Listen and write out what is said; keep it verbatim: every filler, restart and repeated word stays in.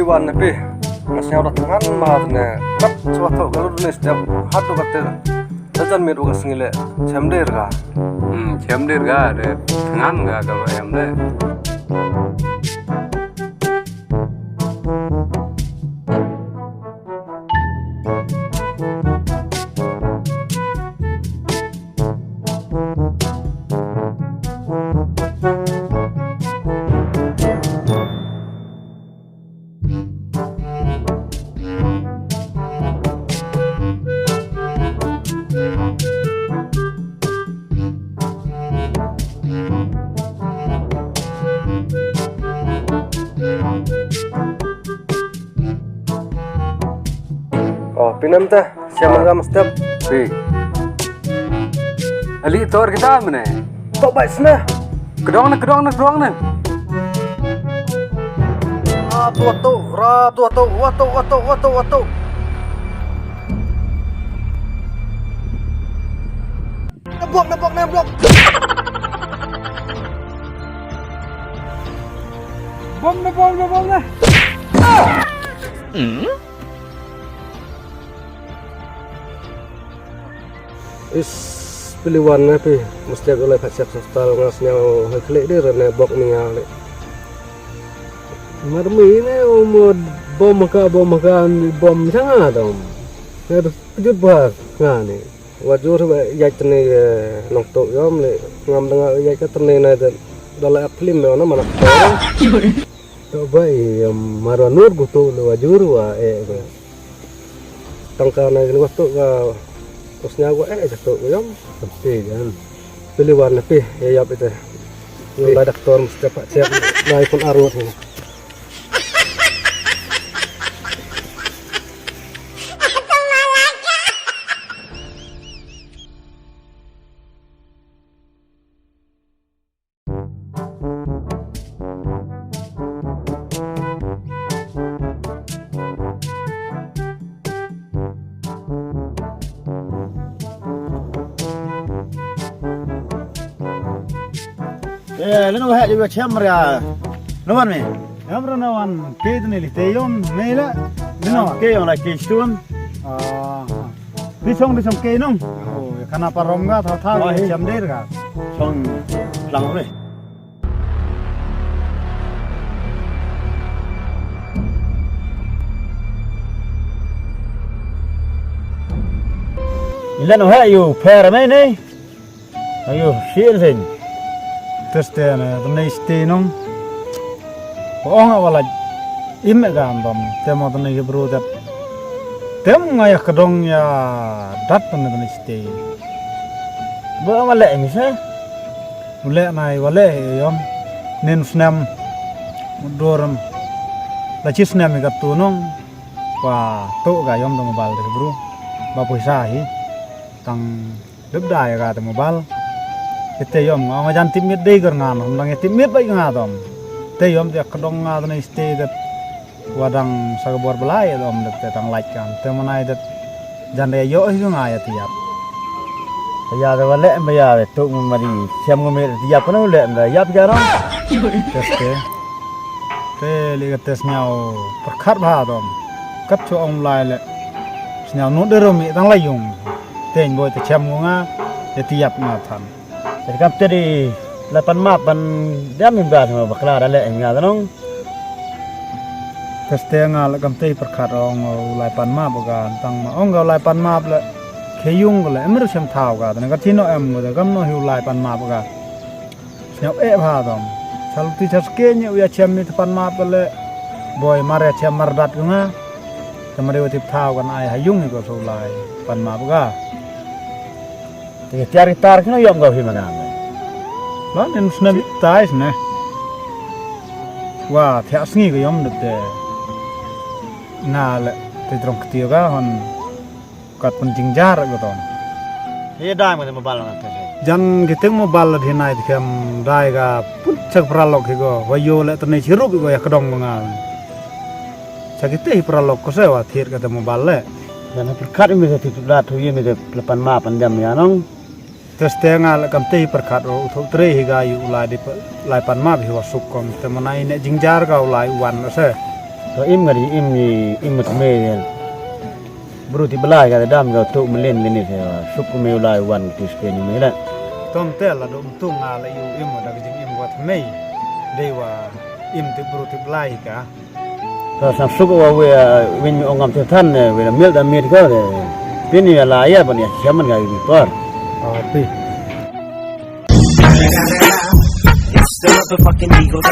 Wan ne phi, nga sngew da thngan ma ne, kat shuwa thoh ka lut ne step, haduh katte. Da jan miet u ka sngi le, chem der ka. Hmm, chem der ka, de thngan ka ka ba em de. Oh, pynam ta, siaman gam step. Pi. Ali tor kita mene. Tok bai sna. Kedong ne, kedong ne, kedong ne. Ratu, ratu, ratu, ratu, ratu, ratu, ratu. Nabok, nabok, nabok. Bom na, bom na, bom na. Is pili wan na pi, mesti aku lai phat siap sostal ngas nyau hai klik di rene bok ni ngau le. Marmi ne umur bom ka, bom ka, bom changa dom. Ne tu jut ba ngani. Wajur ba yai tene nong tok yom le ngam dengar yai ka tene na dan dalam film ya na mana. To ba i, em, marwa nur gutu le wajur wa, eh, eh. Tangka na gini waktu ka usnya gua, eh, jatuh gua yom. Tapi kan. Pilih warna pi, ya, yap itu. Yang ada doktor mesti dapat siap. Nah, iPhone arut ni. Eh, leno hek juga chamber ya. Lawan me. Chamber na wan ke ni li te yom me la. Leno ke yom la ke stun. Ah. Di song, di song ke nong. Oh, kana parom ga tha tha. Oh, ke eh. Chamber ga. Song lang re. Ilan oh yu per me ne. Ayu, siil sing. Teste ne, tene sti nong. Ong awala im me gam bam. Temo tene Hebrew dat. Tem nga ya kedong ya dat tene tene sti. Ba wale mi se. Wale nai wale yom. Nin snem. Mudoram. La chi snem ka tu nong. Wa to ga yom dong bal de bru. Ba poisa hi. Tang dep dai ga te mobile. Ite yom nga nga jan tip mit dei gar nga no dang tip mit bai nga dom. Te yom te kedong nga ne stay det. Wadang sa bor belai dom det te tang lait kan. Te manai det jan de yo hi nga ya tiap. Ya de wale me ya de tu mari siam ngumir tiap kono le me ya piara. Tes te. Te li ka tes nyau perkhat ba dom. Kat chu ong lai le. Snyau nu de rom i tang lai yung. Teng boi te chem ngu nga, te tiap nga than. Te kam te di la pan map pan diam im ga thma bakla da le im nga da nong. Te ste nga le kam te perkhat ong u lai pan map ga tang ma ong ga u lai pan map le. Khe yung ga le em ru chem thau ga, te nga chino em ga, kam no hi u lai pan map ga. Snyap eh bha dom. Sal ti sas ke nyu ya chem mi te pan map le. Boi mar ya chem mar dat ku nga. Te mar yo tip thau kan ai ha yung ni ko so lai pan map ga. Te tiar tar kino yom ga hi ma ga. Ba nen snem tai sne. Wa thia sngi ko yom de te. Na le te drong ktio ga hon. Kat pun jingjar ko ton. He dai mo mobile na te. Jan kiting mobile la dhinai te kem dai ga pun chak pralok hi go. Wa yo le tene chiruk go ya kedong nga. Chak kite hi pralok ko se wa thir ka te mobile le. Jan perkat mi te tip la tu ye mi te lepan ma pan jam ya nong. Tes te nga le kam te hi perkat o utho tre hi ga yu lai di pe-, lai pan map hi wa suk kom te manai ne jingjar ga u lai wan lo se. To im nga di im ni im mut me. Bru ti blai ka dam ka tu melin ni ni se. Suk me u lai wan tu spe ni me la. Tom te la dum tu nga la yu im da jing im wat me. Dei wa im ti bru ti blai ka. To sang suk wa we win mi ongam te than we la mil da mit ka. Pini la ya ban ya siaman ka ni por. Ah, pi. It's the motherfucking Eagle.